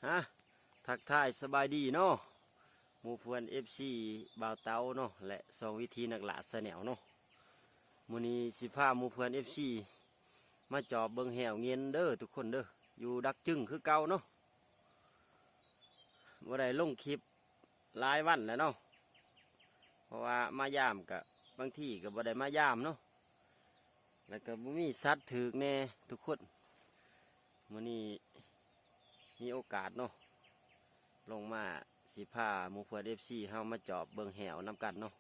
ຮະ ທັກທາຍສະບາຍດີເນາະ ໝູ່ເພື່ອນເອັຟຊີບ່າວເຕົາເນາະ ແລະ ຊ່ອງວິຖີນັກລ່າແຊນແນວເນາະ. ມື້ນີ້ຊິພາໝູ່ເພື່ອນເອັຟຊີມາຈອບເບິ່ງແຫ້ວເຫງັນເດີທຸກຄົນເດີ ຢູ່ດາກຈຶງຄືເກົ່າເນາະ. ບໍ່ໄດ້ລົງຄລິບຫຼາຍວັນແລ້ວເນາະ ເພາະວ່າມາຢາມກະ ບາງທີກະບໍ່ໄດ້ມາຢາມເນາະ ແລ້ວກະບໍ່ມີສັດຖືກແດ່ທຸກຄົນ. ມື້ນີ້ມີໂອກາດເນາະ ລົງມາຊິພາໝູ່ເພື່ອນເອັຟຊີເຮົາມາຈອບເບິ່ງແຫ້ວນຳກັນເນາະ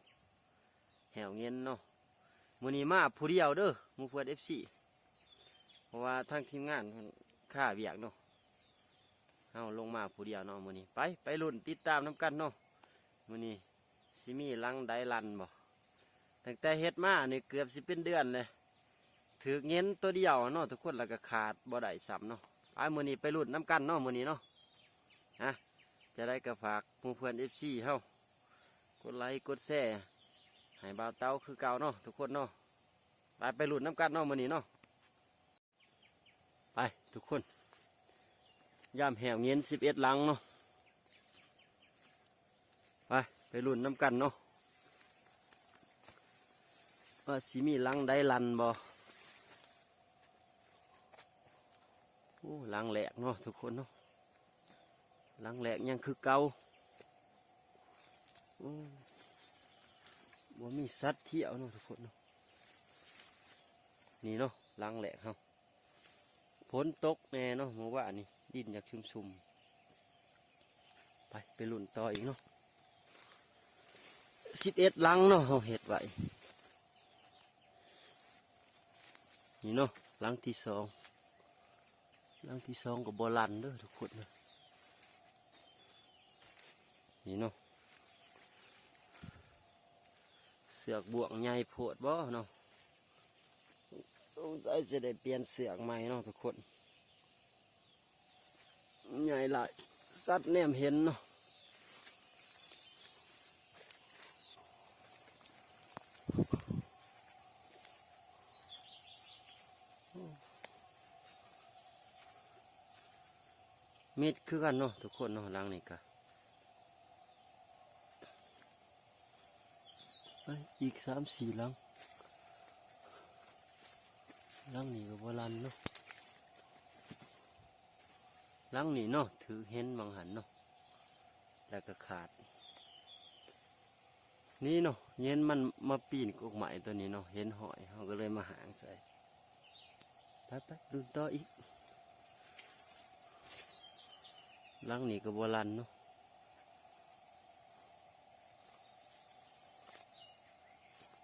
ແຫ້ວເຫງັນເນາະ. ມື້ນີ້ມາຜູ້ດຽວເດີໝູ່ເພື່ອນເອັຟຊີ ເພາະວ່າທາງທີມງານເພິ່ນຄາວຽກເນາະ ເຮົາລົງມາຜູ້ດຽວເນາະມື້ນີ້. ໄປ ໄປລຸ້ນຕິດຕາມນຳກັນເນາະ ມື້ນີ້ຊິມີຫຼັງໃດລັ່ນບໍ່. ຕັ້ງແຕ່ເຮັດມານີ້ເກືອບຊິເປັນເດືອນແລ້ວ ຖືກເຫງັນໂຕດຽວເນາະທຸກຄົນ ແລ້ວກະຂາດບໍ່ໄດ້ຊ້ຳເນາະ. ໄປ ມື້ນີ້ໄປລຸ້ນນຳກັນເນາະ ມື້ນີ້ເນາະ. ຮະ ຈັ່ງໃດກະຝາກໝູ່ເພື່ອນເອັຟຊີເຮົາກົດໄລກົດແຊໃຫ້ບ່າວເຕົາຄືເກົ່າເນາະທຸກຄົນເນາະ. ໄປ ໄປລຸ້ນນຳກັນເນາະມື້ນີ້ເນາະ. ໄປທຸກຄົນ ຢາມແຫ້ວເຫງັນສິບເອັດຫຼັງເນາະ. ໄປ ໄປລຸ້ນນຳກັນເນາະ ວ່າຊິມີຫຼັງໃດລັ່ນບໍ່. ໂອ້ ຫຼັງແລກເນາະທຸກຄົນເນາະ ຫຼັງແລກຍັງຄືເກົ່າ. ໂອ້ ບໍ່ມີສັດທຽວເນາະທຸກຄົນເນາະ. ນີ້ເນາະ ຫຼັງແລກເຮົາ ຝົນຕົກແດ່ເນາະມື້ວານນີ້ ດິນຢາກຊຸ່ມໆ. ໄປ ໄປລຸ້ນຕໍ່ອີກເນາະ ສິບເອັດຫຼັງເນາະ ເຮົາເຮັດໄວ້. ນີ້ເນາະ ຫຼັງທີສອງ ຫຼັງທີສອງກະບໍ່ລັ່ນເດີທຸກຄົນເດີ. ນີ້ເນາະ ເຊືອກບ່ວງໃຫຍ່ໂພດບໍ່ເນາະ ສົງໄສຊິໄດ້ປ່ຽນເຊືອກໃໝ່ເນາະທຸກຄົນ. ໃຫຍ່ຫຼາຍ ສັດແນມເຫັນເນາະ. ມິດຄືກັນເນາະທຸກຄົນເນາະ ຫຼັງນີ້ກະ ໄປອີກສາມສີ່ຫຼັງ. ຫຼັງນີ້ກະບໍ່ລັ່ນເນາະ ຫຼັງນີ້ເນາະ ຖືກເຫັນຫວ່າງຫັ້ນເນາະ ແລ້ວກະຂາດ. ນີ້ເນາະ ເຫງັນມັນມາປີນກົກໄມ້ໂຕນີ້ເນາະ ເຫັນຫ້ອຍ ເຮົາກະເລີຍມາຫາງໃສ່. ໄປໆ ລຸ້ນຕໍ່ອີກ ຫຼັງນີ້ກະບໍ່ລັ່ນເນາະ.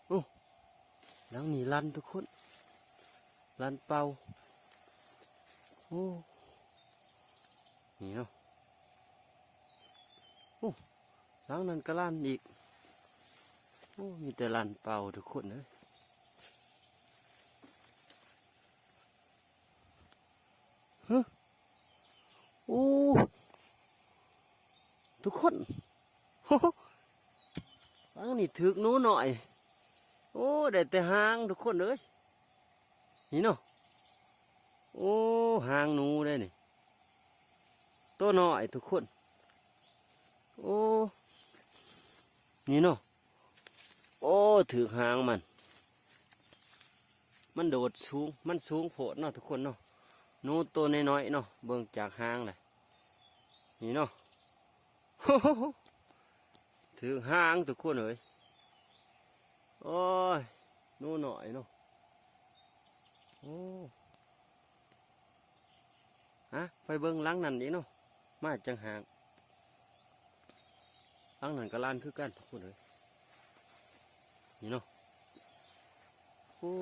ໂອ້ ຫຼັງນີ້ລັ່ນທຸກຄົນ ລັ່ນເປົ່າ. ໂອ້ ນີ້ເນາະ ໂອ້ ຫຼັງນັ້ນກະລັ່ນອີກ. ໂອ້ ມີແຕ່ລັ່ນເປົ່າທຸກຄົນເອີຍ. ຮະ ໂອ້ ທຸກຄົນ ຫຼັງນີ້ຖືກໜູນ້ອຍ. ໂອ້ ໄດ້ແຕ່ຫາງທຸກຄົນເອີຍ ນີ້ເນາະ. ໂອ້ ຫາງໜູເດ້ນີ້ ໂຕນ້ອຍທຸກຄົນ. ໂອ້ ນີ້ເນາະ ໂອ້ ຖືກຫາງມັນ ມັນໂດດສູງ ມັນສູງໂພດເນາະທຸກຄົນເນາະ. ໜູໂຕນ້ອຍໆເນາະ ເບິ່ງຈາກຫາງແຫຼະ ນີ້ເນາະ. ຖືກຫາງທຸກຄົນເອີຍ ໂອ້ຍ ໜູນ້ອຍເນາະ. ໂອ້ ຮະ ໄປເບິ່ງຫຼັງນັ້ນອີກເນາະ ມາຈັ່ງຫາກ. ຫຼັງນັ້ນກະລັ່ນຄືກັນທຸກຄົນເອີຍ ນີ້ເນາະ. ໂອ້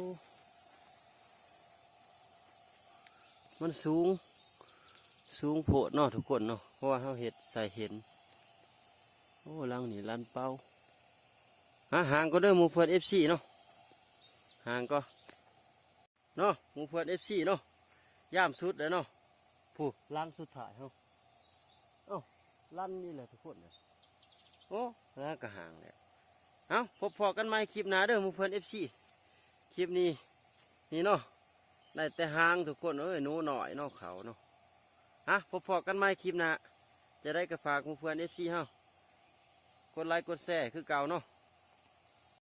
ມັນສູງ ສູງໂພດເນາະທຸກຄົນເນາະ ເພາະວ່າເຮົາເຮັດໃສ່ເຫັນ. ໂອ້ ຫຼັງນີ້ລັ່ນເປົ່າ. ຫາຫາງກ່ອນເດີໝູ່ເພື່ອນເອັຟຊີເນາະ ຫາງກ່ອນ. ເນາະ ໝູ່ເພື່ອນເອັຟຊີເນາະ ຍາມສຸດແລ້ວເນາະ. ຜູ້ຫຼັງສຸດທ້າຍເຮົາ ເອົ້າ ລັ່ນນີ້ແຫຼະທຸກຄົນເອີຍ. ໂອ້ ຫາກະຫາງແລ້ວ. ເອົ້າ ພົບພໍ້ກັນໃໝ່ຄລິບໜ້າເດີໝູ່ເພື່ອນເອັຟຊີ. ຄລິບນີ້ ນີ້ເນາະ ໄດ້ແຕ່ຫາງທຸກຄົນເອີຍ ໜູນ້ອຍເນາະ ເຂົາເນາະ. ຮະ ພົບພໍ້ກັນໃໝ່ຄລິບໜ້າ ຈະໄດ້ກໍຝາກໝູ່ເພື່ອນເອັຟຊີເຮົາ ກົດໄລກົດແຊຄືເກົ່າເນາະ.